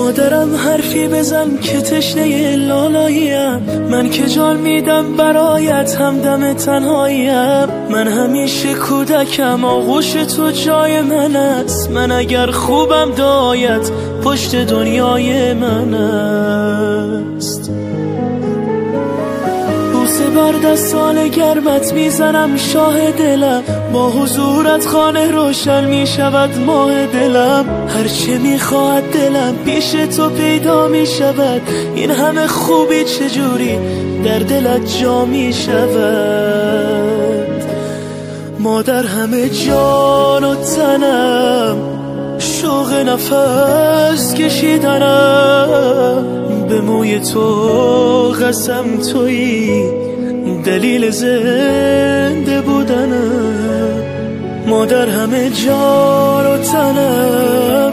مادرم حرفی بزن که تشنه لالاییم، من که جان میدم برایت همدم تنهاییم. من همیشه کودکم، آغوش تو جای من است. من اگر خوبم دایت پشت دنیای من است. بوسه بر دستان گرمت میزنم شاه دلم، با حضورت خانه روشن میشود ماه دلم. هرچه میخواهد دلم پیش تو پیدا میشود، این همه خوبی چجوری در دلت جا میشود. مادر همه جان و تنم، شوق نفس کشیدنم، به موی تو قسم تویی دلیل زنده بودنم. مادر همه جان و تنم،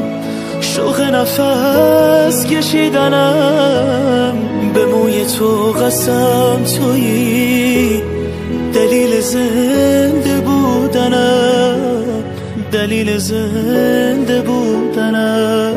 شوق نفس کشیدنم، به موی تو قسم تویی دلیل زنده بودنم، دلیل زنده بودنم.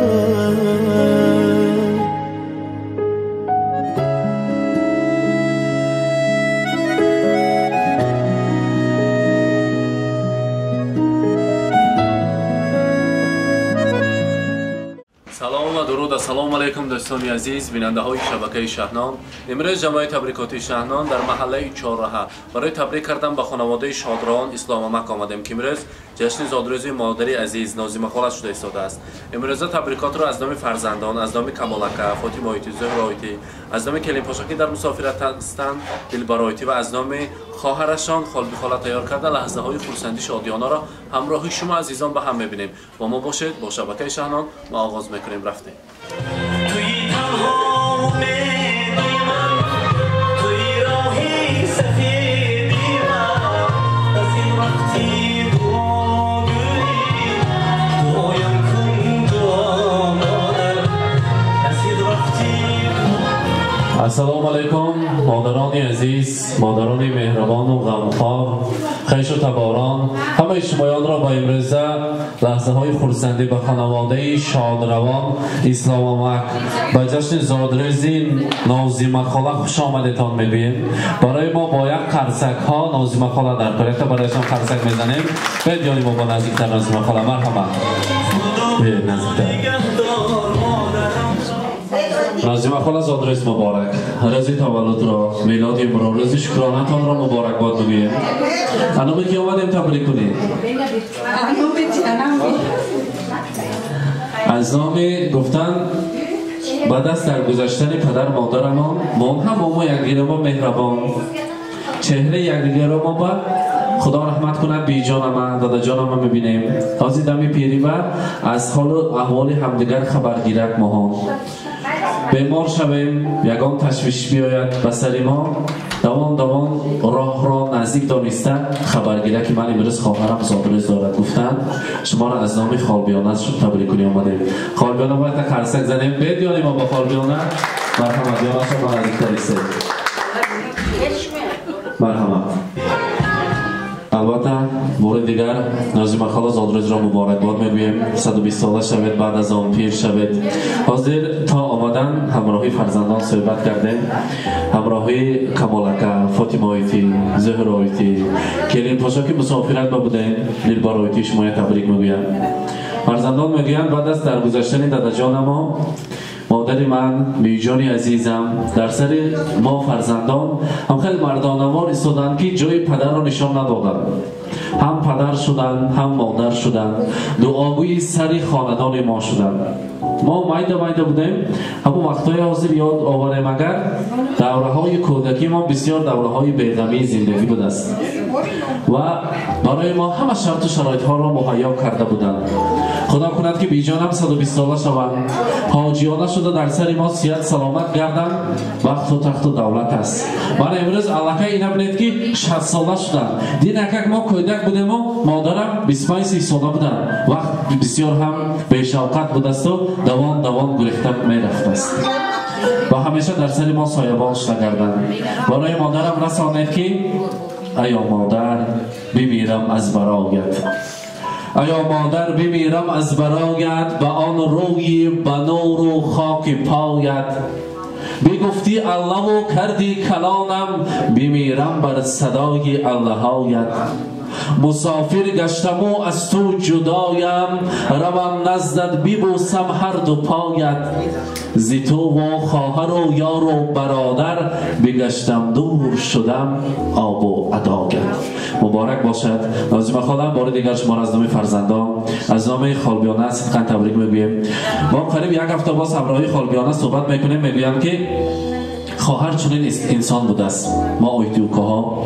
سلام و درود، السلام علیکم دوستان عزیز، بیننده های شبکه شهنان. امروز جمعه تبریکاتی شهنان در محله چهارراه برای تبریک کردن به خانواده شادران اسلام مک آمدیم که امروز جشن زادروز مادر عزیز نازیمه خاله شده ایستاده است. امروز تبریکات را از نام فرزندان، از نام کمالکه، فاطمه آیتی، زهرا آیتی، از نام کلیم پاشا که در مسافرت هستند، دلبر آیتی و از نام خواهرشان خالبی خاله تیار کرده لحظه های خرسندی شادیانه را همراه شما عزیزان به هم میبینیم. با ما باشید با شبکه شهنان ما آغاز میکنیم. رفتیم. توی تنها امیدی من، توی راهی سفیدی من، از این وقتی دعا گویی دعایم کن دعا مادر، از این وقتی. السلام علیکم مادران عزیز، مادران مهربان و غمخوار، خویش و تباران، همه شمایان را با امروزه لحظه های خرسندی به خانواده شادروان اسلام مک به جشن زادروز نازیمه خاله خوش آمدتان میگوییم. برای ما با یک قرصک ها نازیمه خاله در کار، برایشان قرصک میزنیم. بیاید یعنی ما با نزدیکتر نازیمه خاله، مرحبا. بیاید نزدیکتر. نازیمه خاله زادروز مبارک، روز تولد را، میلاد را، روز شکرانتان را مبارک باد بگوییم. انومی که آمدیم تبریک کنیم. از نام گفتن بعد از درگذشتن پدر مادرمان، ما هم ما یکدیگر ما مهربان، چهره یکدیگر را ما با خدا رحمت کند بی جان ما، دادا جان ما میبینیم. تازه دمی پیری و از حال و احوال همدیگر خبرگیرک ما هم. بیمار شویم، یگان تشویش بیاید به سر ما، دوان دوان راه را نزدیک دانسته خبرگیره که من امروز خواهرم زادروز دارد گفتن. شما را از نام خالبیانه تبریک کنی آمدیم. خالبیانه باید خرسک زنیم. بید یعنی ما با خالبیانه. مرحمت یانه شما نزدیک دانسته. مرحمت. البته مورد دیگر نازیمه خاله زادروز را مبارک باد میگوییم. 120 ساله شوید، بعد از آن پیر شوید. حاضر تا آمدن همراهی فرزندان صحبت کردیم، همراهی کمالکه، فاطمه آیتی، زهرا آیتی، کلیم پاشا که مسافرت ما بودیم، دلبر آیتی شما تبریک میگویم. فرزندان میگویند بعد از درگذشتن دادا جان ما، مادر من، بیجان عزیزم، در سر ما فرزندان هم خیلی مردانوار ایستادند که جای پدر را نشان ندادند. هم پدر شدند، هم مادر شدند، دعاگوی سر خاندان ما شدند. ما مایده مایده بودیم، همون وقتهای حاضر یاد آوریم. اگر دوره های کودکی ما بسیار دوره های بیغمی زندگی بود است و برای ما همه شرط و شرایط ها را مهیا کرده بودند. خدا کند که بیجان هم 120 ساله شوند، حاجیانه شده در سر ما صحت سلامت گردند، وقت و تخت و دولت است. من امروز علاقه اینا بینید که 60 ساله شدند. دین اکک ما کودک بودیم و مادرم 25 ساله بودند. وقت بسیار هم بی‌شوقت بود است و دوان دوان گریخته میرفت است و همیشه در سر ما سایبان شده گردند. برای مادرم رسانید که ایا مادر بمیرم از برایت، ایا مادر بمیرم از برایت، به آن روی به نور و خاک پایت. بگفتی الله و کردی کلانم، بمیرم بر صدای اللهایت. مسافر گشتم و از تو جدایم، روم نزدت ببوسم هر دو پایت. زی تو و خواهر و یار و برادر، بگشتم دور شدم آب و اداگت. مبارک باشد نازیمه خالم. بار دیگر شما را از نام فرزندان، از نام خالبیانه صدقاً تبریک میگوییم. ما قریب یک هفته باز همراهی خالبیانه صحبت میکنیم، میگویم که خواهر چنین انسان بوده است. ما آیتیوکاها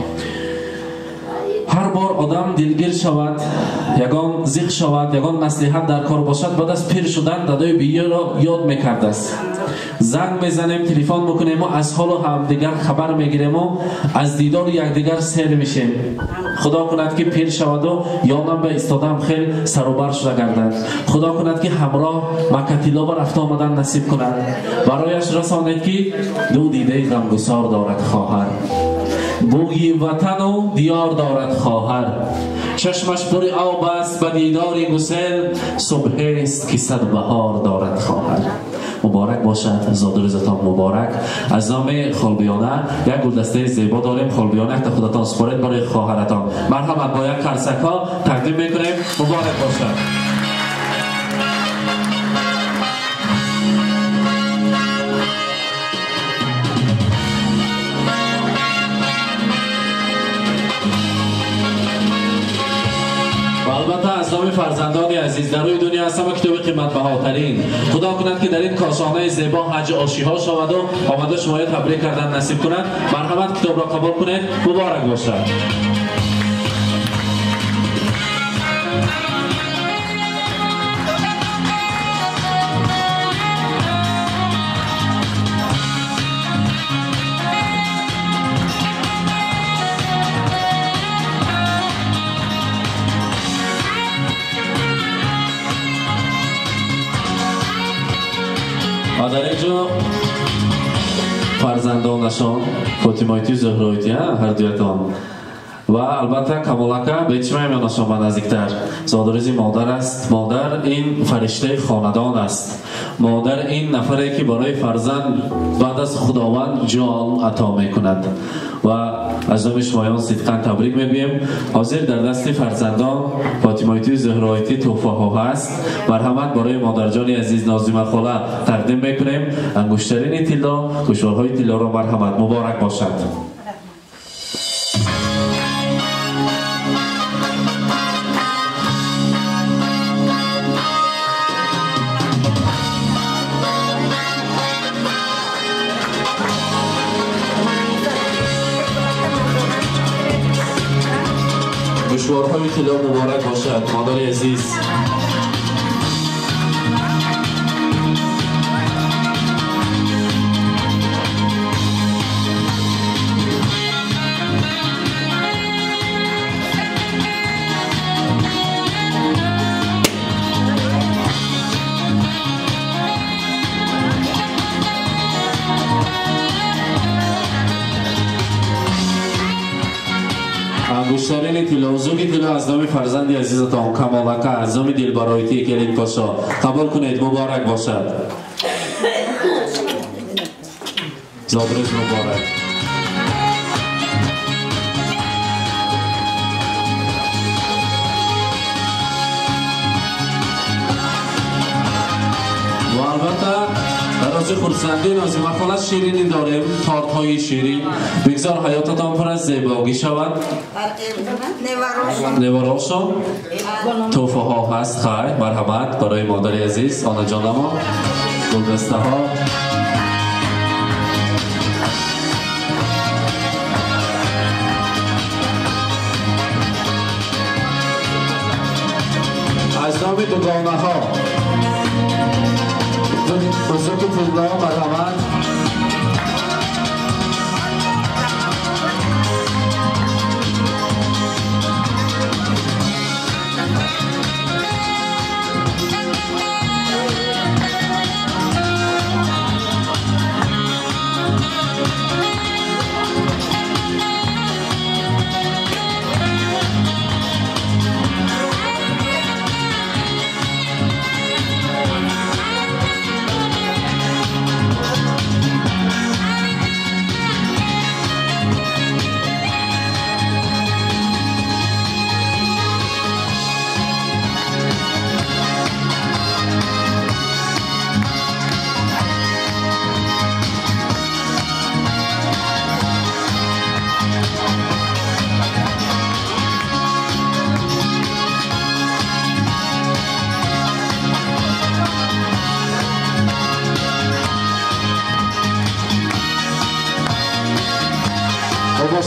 هر بار آدم دلگیر شود، یگان زیق شود، یگان مصلحت در کار باشد، بعد از پیر شدن دادای بیه را یاد میکرده است. زنگ میزنیم، تلفن میکنیم و از حال و همدیگر خبر میگیریم و از دیدار یکدیگر سیر میشیم. خدا کند که پیر شود و یانم به ایستادم خیلی سر و بر شده گردد. خدا کند که همراه مکتیلا بر رفت آمدن نصیب کند. برایش رسانید که دو دیده غمگسار دارد خواهر، بوی وطن و دیار دارد خواهر. چشمش پر آب است به دیدار گسل، صبح است که صد بهار دارد خواهر. مبارک باشد، زادروزتان مبارک. از نام خالبیانه یک گلدسته زیبا داریم. خالبیانه که خودتان سپارید برای خواهرتان. مرحبا با یک کرسک ها تقدیم میکنیم. مبارک باشد. البته از نام فرزندان عزیز در روی دنیا هستم و کتاب قیمت بهاترین. خدا کند که در این کاشانه زیبا حج آشی ها شود و آمده شما تبریک کردن نصیب کند. مرحمت کتاب را قبول کنید. مبارک باشد. و در اینجا فرزندانشان فاطمایتی زهرایتی هر دویتان و البته کمالکا به چه میانشان به نزدیکتر. زادروز مادر است. مادر این فرشته خاندان است. مادر این نفری که برای فرزند بعد از خداوند جان عطا میکند و از نام شمایان صدقاً تبریک میگوییم. حاضر در دست فرزندان فاطمایتی زهرایتی تحفه ها هست. مرحمت برای مادرجان عزیز نازیمه خاله تقدیم میکنیم. انگشترین طلا، گوشوارهای طلا را مرحمت. مبارک باشد. گوشوارهای طلا مبارک باشد مادر عزیز. انگشترین طلا، زوگ طلا از نام فرزند عزیزتان کمالکا، از نام دلبرایتی کلید پاشا قبول کنید. مبارک باشد. زادروز مبارک. و البته در روز خرسندی نازیمه خاله شیرینی داریم، تارت های شیرین. بگذار حیاتتان پر از زیبایی شود. نواراشون تحفه ها هست. خیر مرحمت برای مادر عزیز آنا جانما گلدسته ها. از نام دوگانه ها بزرگ طلا مرحمت.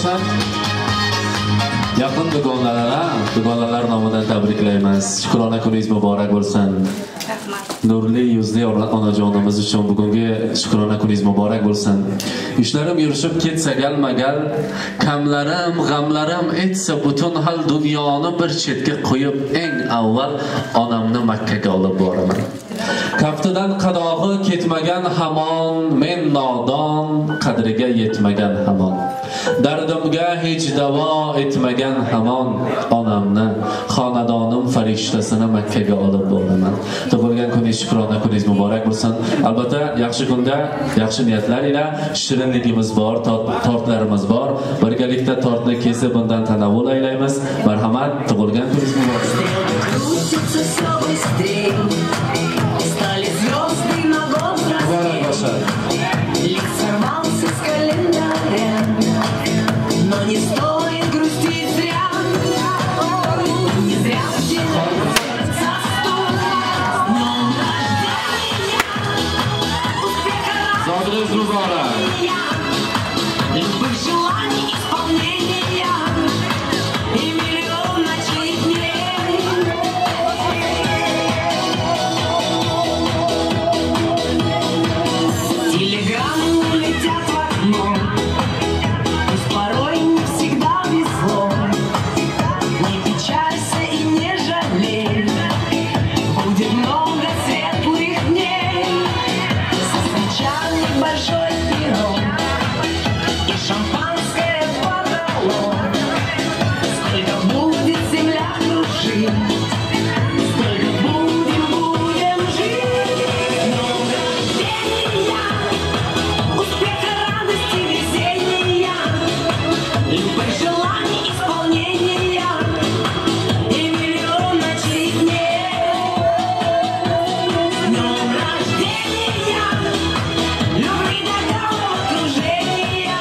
Boshat. Yaqin dugonalar nomidan tabriklaymiz. Shukrona kuningiz muborak bo'lsin. Rahmat. Nurli yuzli onajonimiz uchun bugungi shukrona kuningiz muborak bo'lsin. Ishlarim yurishib ketsa galmagal, kamlarim, g'amlarim etsa butun hal dunyoni bir chetga qo'yib eng avval onamni Makkaga olib boraman. Kaftidan qadog'i ketmagan hamon, men nodon qadriga yetmagan hamon. Dardimga hech davo etmagan hamon, onamni, xonadonim farishtasini Makkaga olib boraman. Tug'ilgan kuningiz, shukrona kuningiz muborak bo'lsin. Albatta, yaxshi kunda yaxshi niyatlar ila shirinligimiz bor, tortlarimiz bor. Birgalikda tortni kesib bundan tanovul aylaymiz. Marhamat, tug'ilgan kuningiz muborak. Лик сорвался с календаря, но не стоит грустить зря. Не зря вчера сердца стук. С днем рождения, успеха, радости, любых желаний исполнения и миллион ночей дней. Телеграммы летят в окно, пусть порой не всегда везло. Не печалься и не жалей, будет много светлых дней. Со свечами большой пирог и шампанское подало. Сколько будет земля кружить, столько будем жить. С днем рождения, успеха, радости, везения, любых желаний исполнения и миллион ночей дней. С днем рождения, любви до головокружения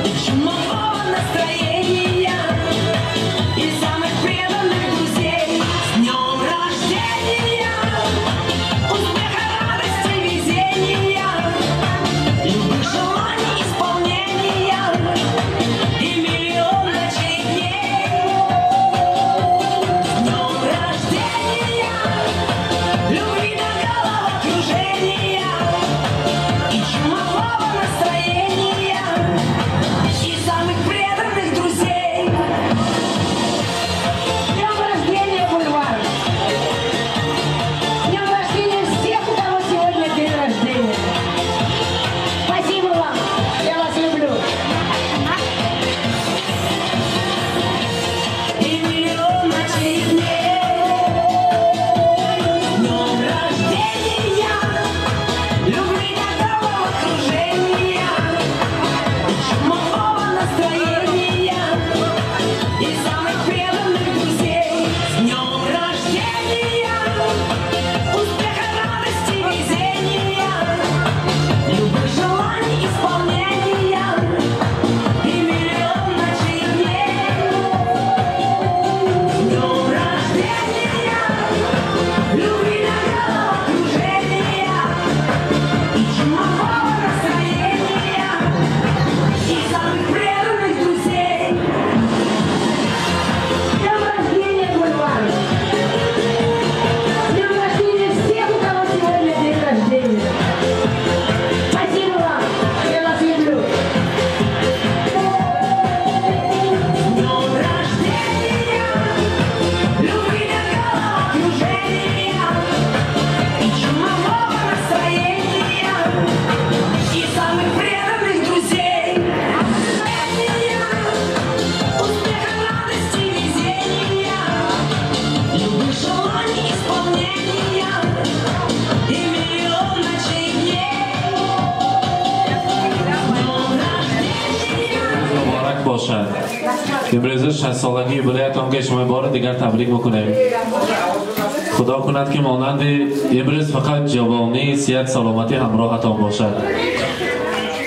и чумового настроения и самых преданных друзей. С днем рождения, успеха, радости, везения, любых желаний исполнения и миллион ночей дней. С днем рождения, любви до головокружения и чумового настроения и самых преданных друзей. С днем рождения, Бульвар! С днем рождения всех, у кого сегодня день рождения! Спасибо вам! Я вас люблю! И миллион ночей дней. С днем рождения, любви до головокружения и чумового настроения и самых преданных друзей. С днем рождения, успеха, радости, везения, любых желаний исполнения и миллион ночей дней. С днем рождения, любви до головокружения и чумового настроения и самых преданных друзей. С днем рождения, Бульвар! С днем рождения всех, у кого сегодня день рождения! Спасибо вам! Я вас люблю! С днем рождения, любви до головокружения и чумового настроения и самых преданных друзей. Успеха, радости, везения, любых желаний исполнения и миллион ночей дней. С днем рождения. Muborak бошад. Имрӯза 60 солагии юбилеятонга шумо бори дигар табрик мекунем. Худо кунад ки монанди имрӯз фақат ҷавонӣ, сиҳат, саломатӣ ҳамроҳатон бошад.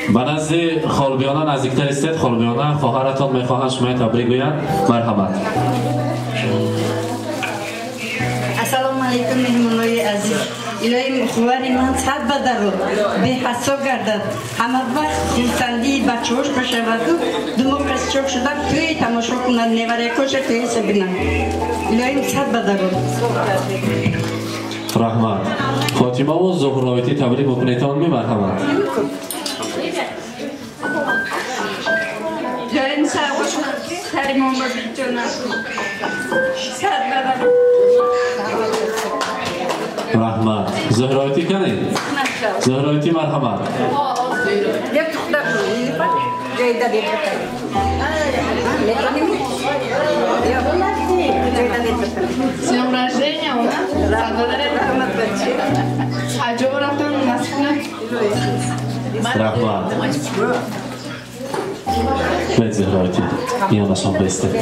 Ба назди Холбиёна наздиктар истед. Холбиёна, хоҳаратон мехоҳанд шумои табрик гӯянд. Марҳамат. Ассалому алайкум, меҳмонои азиз. Илоҳим ховари ман сад бадару беҳасо гардад. Ҳама вақт хурсандии бачаҳош бошаваду ду моҳ кас чок шудам, тӯи тамошо кунад, неварякоша тӯиса бинам. Илоҳим сад бадару. Раҳмат. Фотимаву Зуҳроити табрик мекунедтон, мемарҳамат. Илоҳим сари мо биҷонад. Сад бадару. Раҳмат. Зуҳроити кани? Зуҳроити марҳамат. Як тухта ҷойда бепатар. С днем рождения у нас. Хаҷо рафтан насиб кунад. Раҳмат. Бед Зуҳроити. Миёнашон бистед.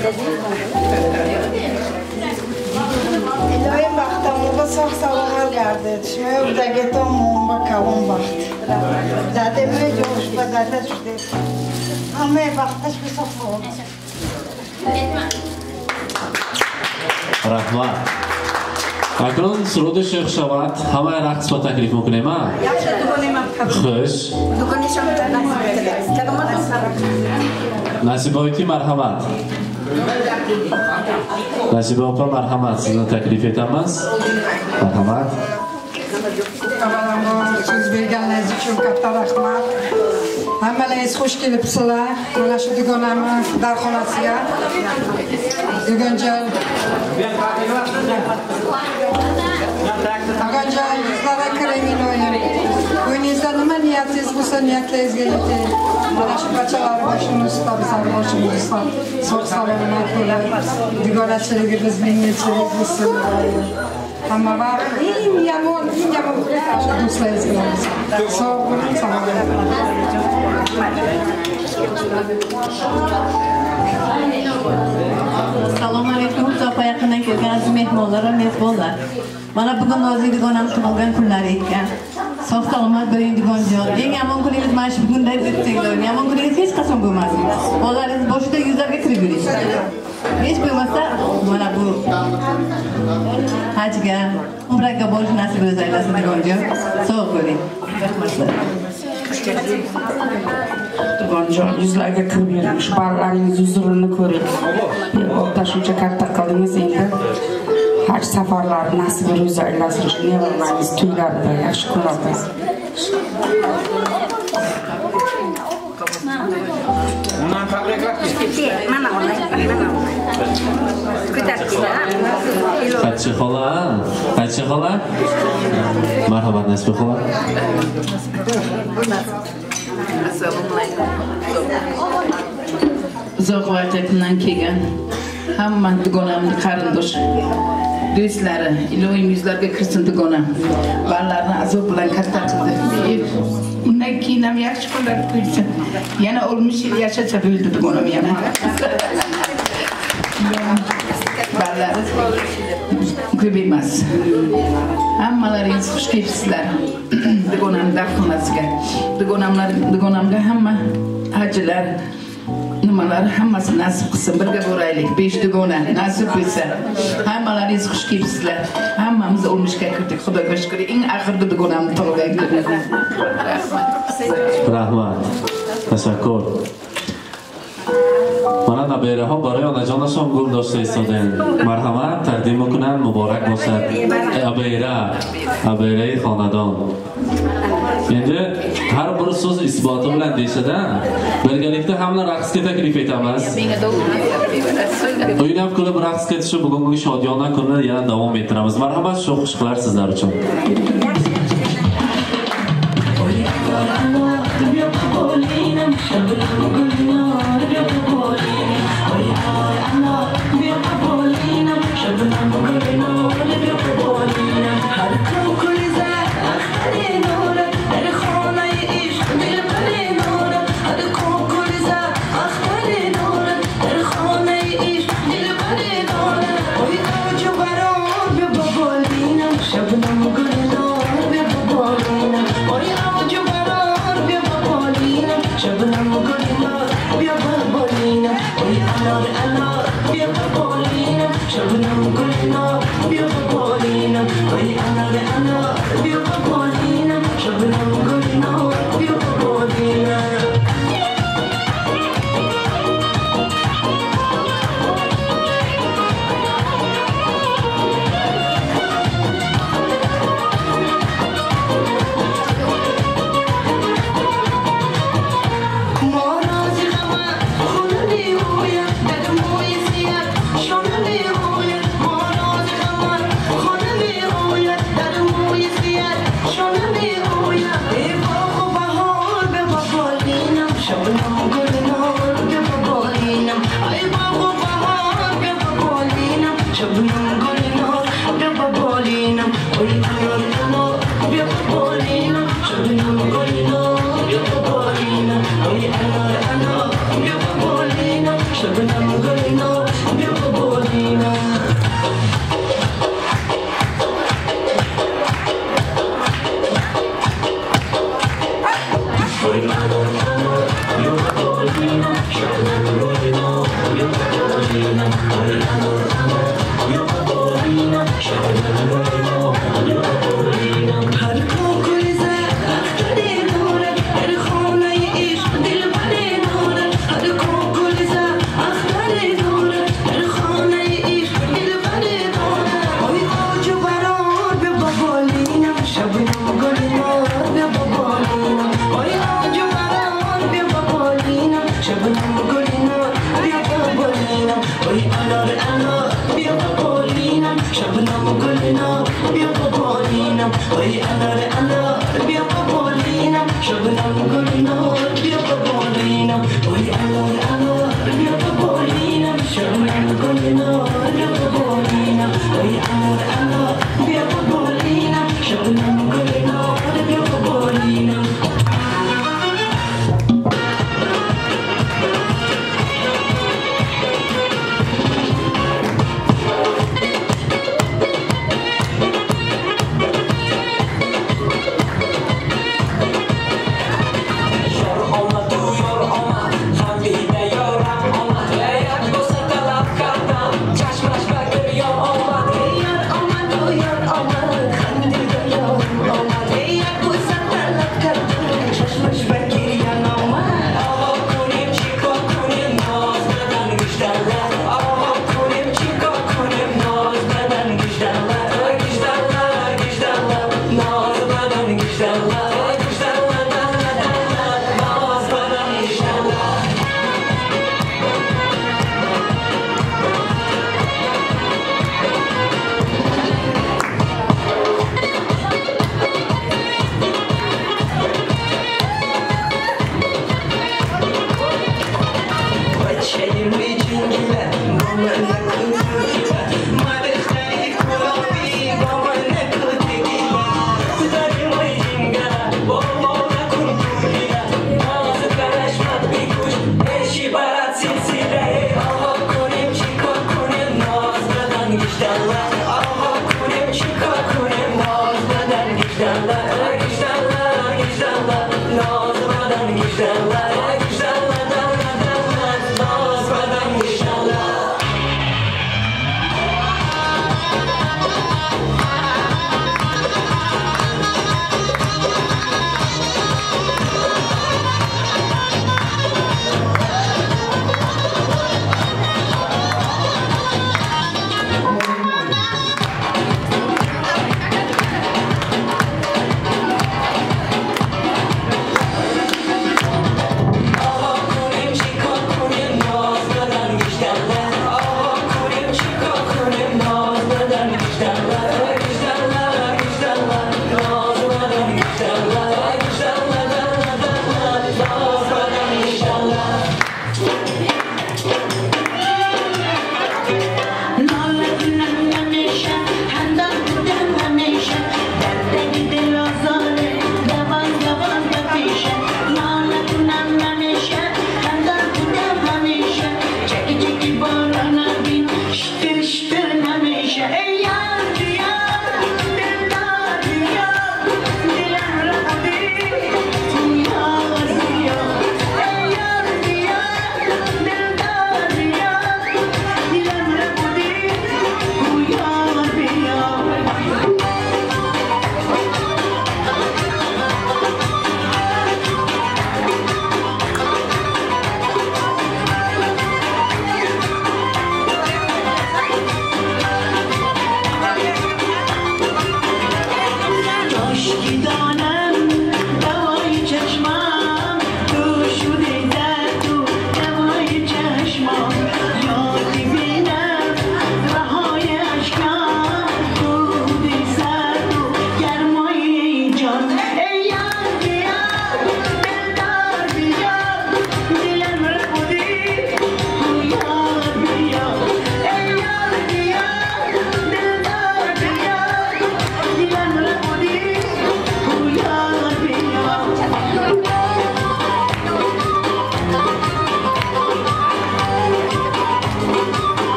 Илоҳим бахтамонба соғ саломат гардед. Шумо дагетон монба калон бахт. Дадемои ҷошба дада шудед. Ҳамаи бахташ бисоқ саломат. Раҳмат. Акнун суруди шех шавад, ҳамаи рақс ба таклиф мекунем, а? Хуш. Насибоити марҳамат. Насиба опа марҳамат, sizni taklif etamiz. Marhamat. Avvalambor so'z berganingiz uchun katta rahmat. Hammalaringiz xush kelibsizlar. Mana shu dugonamni darxonasiga. Dugonjon. Dugonjon, yuzlarga kiring iloyim. Uyingizda nima niyatingiz bo'lsa, niyatlaringizga yeting. Mana shu bachalar boshini ustida, bizlar boshimiz ustida sog' salomat bo'lib, dugonachiligimiz mingchilik bo'lsin. Hamma vaqt eng yomon, eng yomon shu do'stlaringiz bilan bo'lsin. Sog' bo'ling, salomat bo'ling. Assalomu alaykum, uzoq va yaqindan kelgan aziz mehmonlar va mezbonlar. Mana bugun Nozik dugonam tug'ilgan kunlari ekan. Sog' salomat bo'ling dugonjon. Eng yomon kuningiz mana shu bugunday o'tsin. Yomon kuningiz hech qachon bo'lmasin. Bolalaringiz boshida yuzlarga kirib yuring. Hech bo'lmasa mana bu hajga, umraga borish nasib aylasin dugonjon. Sog' bo'ling. Rahmat. Dugonjon, yuzlarga kirib yuring. Shu bolalaringiz huzurini ko'ring. O'ta shuncha katta qildingiz endi. Haj safarlari nasib ro'za aylasin. Shu nevaralaringiz to'ylarida yaxshi kunlarda. Mana olay, mana olay. Xatchi xola, Xatchi xola. Marhamat Nasiba xola. Assalomu alaykum. Uzoq va yaqindan kelgan hamma dugonamni qarindosh do'stlari, iloyim yuzlarga kirsin dugonam. Bolalarni azob bilan katta qildi. Undan keyin ham yaxshi kunlar ko'rsin. Yana 60 yil yashasa bo'ldi dugonam yana. Bolalar ko'p emas. Hammalaringiz xush kelibsizlar. Dugonam darxonasiga. Dugonamlar, dugonamga hamma hajilar, nimalar hammasi nasib qilsin, birga boraylik. 5 dugona nasib bo'lsa. Hammalaringiz xush kelibsizlar. Hammamiz olmishga kirdik, Xudoga shukr. Eng oxirgi dugonamni tug'ilgan kuni. Rahmat. Tashakkur. Mana nabiraҳо барои онаҷонашон гул дошта истодаем. Марҳамат, тақдим мекунанд, муборак бошад. Абера, абераи хонадон. Endi har bir so'z isboti bilan deyishadi. Birgalikda hamma raqsga taklif etamiz. O'ynab kulib raqsga tushib bugungi shodiyona kunni yana davom ettiramiz. Marhamat, shu qo'shiqlar sizlar uchun. Shabnam gulnar. انار بیا با بالینم، شبنم گل نار بیا با بالینم.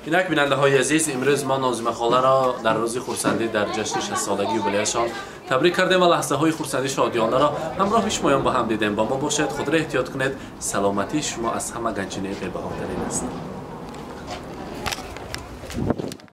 اینک بیننده های عزیز، امروز ما ناظمه خاله را در روز خرسندی در جشن 60 سالگی یوبیله‌شان تبریک کردیم و لحظه های خرسندی شادیانه را همراه شمایان با هم دیدیم. با ما باشید، خود را احتیاط کنید. سلامتی شما از همه گنجینه بی‌بهاترین است.